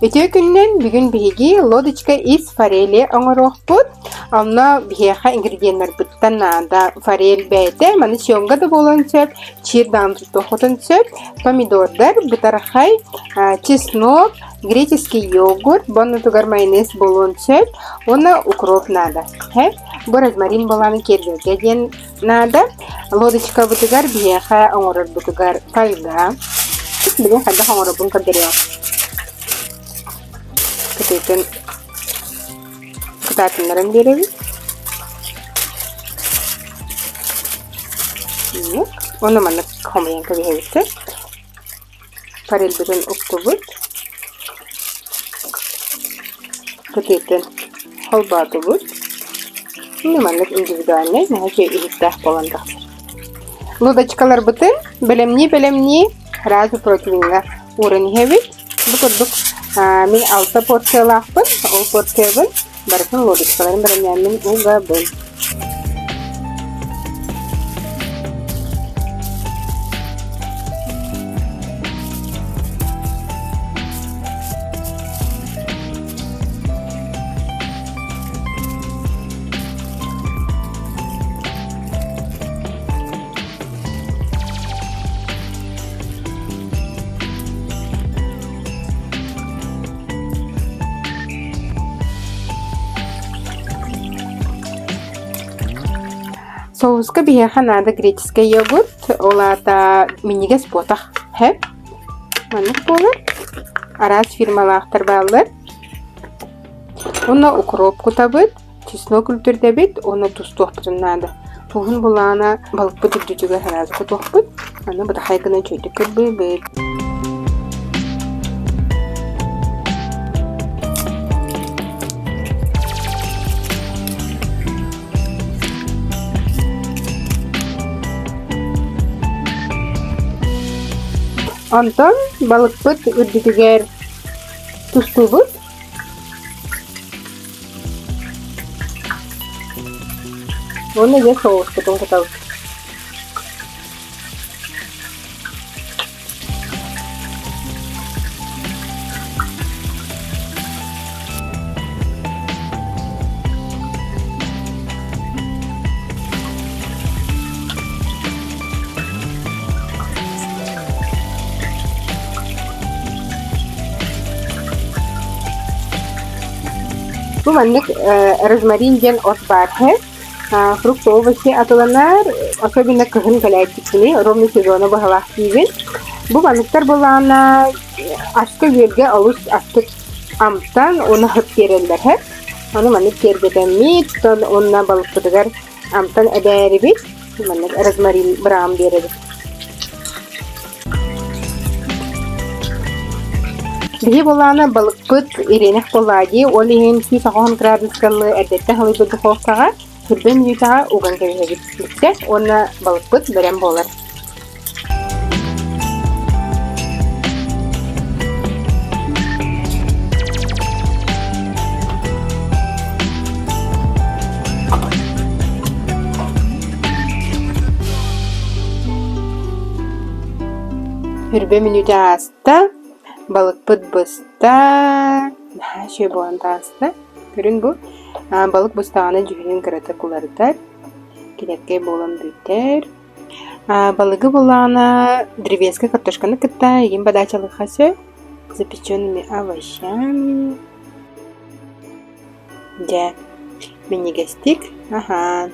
Үтүө күнүнэн бүгүн биһиги лодочка из форели оҥоруохпут. Онно биһиэхэ ингредиеннарбыттан наада форель бэйэтэ, маны съемка да буолуон сөп, чир даҕаны туттуоххутун сөп, помидордар, бытархай, чеснок, греческий йогурт, боннутугар майонез буолуон сөп уонна укроп наада. Бу розмарин буолааны киэргэлгэ диэн наада. Лодочкабытыгар биһиэхэ оҥорорбутугар фольга. Билигин хайдах оҥорорбун көрдөрүөм. Кытыытын кытаатыннаран биэрэбит. Уонна маннык хомуйан кэбиһэбит. Форельбытын уктубут, кытыытын холбоотубут. Ини маннык индивидуальнай наһаа үчүгэй иһиттээх буолан тахсар. Лудочкаларбытын бэлэмнии-бэлэмнии сразу противеҥҥа ууран иһэбит. Бу курдук мин алта порциялаахпын, ол порциябын барытын лодочкаларын бэлэмнээммин угабын. Соуска биһиэхэ наада греческэй йогурт, ол аата минньигэс буотах һэ. Маннык буолар. Араас фирмалаахтар бааллар. Уонна укроп кутабыт. Чеснок үлтүрдэбит уонна тустуохпутун наада. Туһун булаана балыкпыт үрдүтүгэр сразу кутуохпут. Аны бытахай гына үчүгэйдик кырбыыбыт. Онтон балыкпыт үрдүтүгэр тустуубут. Уонна дьэ соуспутун кутабыт. Бу маннык розмарин диэн от баар үһү. Фрукты, овощи атыланар, особенно кыһын кэлээччикпиний, ровно сезона быһалаах диибин. Бу манныктар буоллаҕына аска-үөлгэ олус астык амтан уонна сыт биэрэллэр үһү. Ону маннык киэргэтэммит, уонна балыкпытыгар амтан эбээрибит, маннык розмарин быраҕан биэрэбит. Биһи буоллаҕына балыкпыт ириэнэх буоллаҕа дии, ол иһин 180 градускалыы эрдэттэн халыйбыт духовкаҕа түргэн мүнүүтэҕэ уган кэбиһэбит. Бүттэ уонна балыкпыт бэлэм буолар. Үрбэ мүнүүтэ ааста, балыкпыт быста, наһаа үчүгэй буолан таҕыста. Көрүҥ бу, балык быстаҕына дьүһүнүн кыратык уларытар, килэркэй буолан бүтэр. Балыгы буллаҕына древесскэй картошканы кытта игин подачалыахха сөп. Запеченными овощами. Дьэ, минньигэстик аһаан.